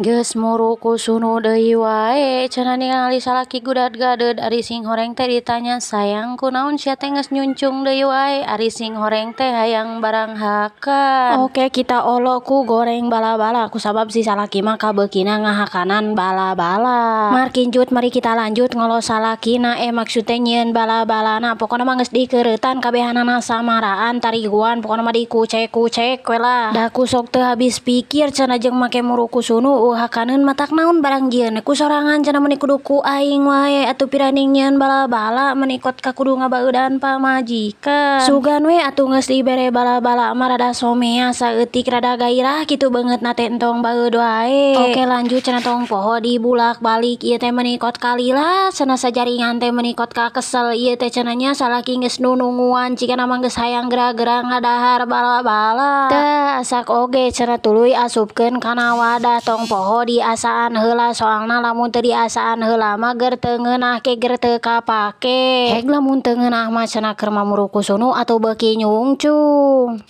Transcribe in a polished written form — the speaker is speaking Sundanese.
Geus murukusunu deui wae cenah, ningali salaki gudat-gadeud. Ari sing horeng teh ditanya, "Sayang, kunaon sia teh geus nyuncung deui wae?" Ari sing horeng teh hayang barang hakan. Oke, kita olo ku goreng bala-bala, kusabab si salaki mah kabeukina ngahakanan bala-bala. Markincut, mari kita lanjut ngolo salakina, eh, maksud teh nyieun bala-balana. Pokona mah geus dikereutan kabehanana, samaraan tariguan, pokona mah dikucek-kucek we lah. Da ku sok teu habis pikir cenah jeung make murukusunu hakaneun, matak naon barang jieun ku sorangan cenah, meuni kudu ku aing wae atuh piraning nyieun bala-bala, meuni kot ka kudu ngabaeudan pamajikan. Sugan we atuh geus dibere bala-bala mah rada somea saeutik, rada gairah kitu beungeutna teh, entong baeud wae. Oke, lanjut cenah, tong poho dibulak-balik ieu teh, meuni kot kalila cenah sajaringan teh, meuni kot ka kesel ieu teh cenah nya. Salaki geus nununguan, cigana mah geus hayang gera-gera ngadahar bala-bala. Tah, asak oge cenah, tuluy asupkeun kana wadah. Tong poho diasaan heula, soalna lamun teu diasaan heula mah ger teu ngeunah ke ger teu kapake. Heg, lamun teu ngeunah mah cenah keur mamurukusunu atuh beuki nyungcung.